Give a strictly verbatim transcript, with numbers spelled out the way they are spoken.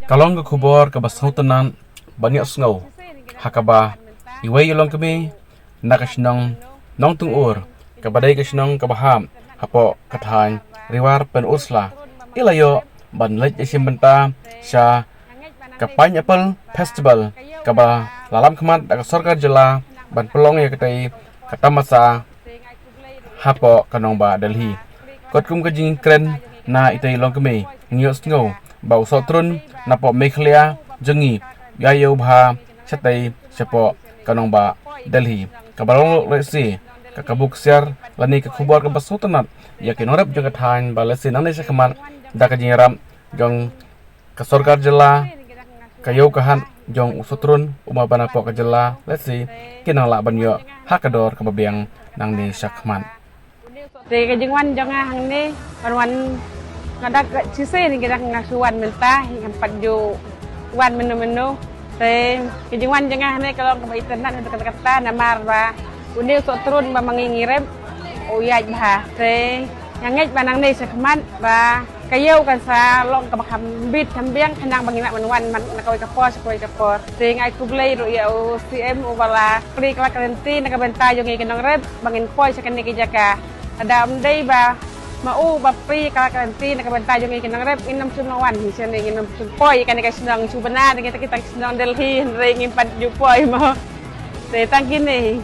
Ka long ka khubor kaba sngewtynnat ban ïohsngew ha kaba iwei i longkmie na ka shnong Nongtung Ur, kaba dei ka shnong kaba hap hapoh ka thaiñ Ri War Pynursla, i la ïoh ban leit ïashim bynta sha ka Pineapple Festival kaba la lam khmat da ka sorkar jylla ban pynlong ïa katei ka tamasa hapoh ka nongbah Delhi. Katkum ka jingkren na itei i longkmie, ngi ïohsngew ba u Sohtrun napoh Meghalaya jong ngi u ïa ïew bha shatei shapoh ka nongbah Delhi. Kaba long lehse ka kabu ksiar lane ka khubor kaba sngewtynnat ïa ki nongrep jong ka thaiñ ba lehse nangne shakhmat da ka jingïarap jong ka sorkar jylla, ka ïew ka hat jong u Sohtrun, u ma ba napoh ka jylla, lehse kin nang lah ban ïoh ha ka dor kaba biang nangne shakhmat. Te ka jingwan jong nga hangne, ban wan, nga da ka shisien nga da nga shu wan mynta, ngam pat ju wan mynno mynno. Te ka jingwan jong nga hangne ka long kaba itynnat haduh katta katta, namar ba une u Sohtrun ba ma ngi ngi rep u ïaid bha. Te nga ngeit ba nangne shakhmat ba ka ïew kan sa long kaba kham bit kham biang khnang ba ngin lah ban wan man na kawei ka por sha kawei ka por. Te nga ai khublei ruh ïa u C M uba la plie ka lad ka lynti na ka bynta jong ngi ki nongrep ba ngin poi sha kane ka jaka. Lada ym dei ba ma u ba plie ka lad ka lynti na ka bynta jong ngi ki nongrep, ngin ym shym la wan hi shane, ngin ym shym poi ïa kane ka shnong, shu bna da kita kita ki shnong Delhi, hynrei ngim pat ju poi mo. Te tang kine hi.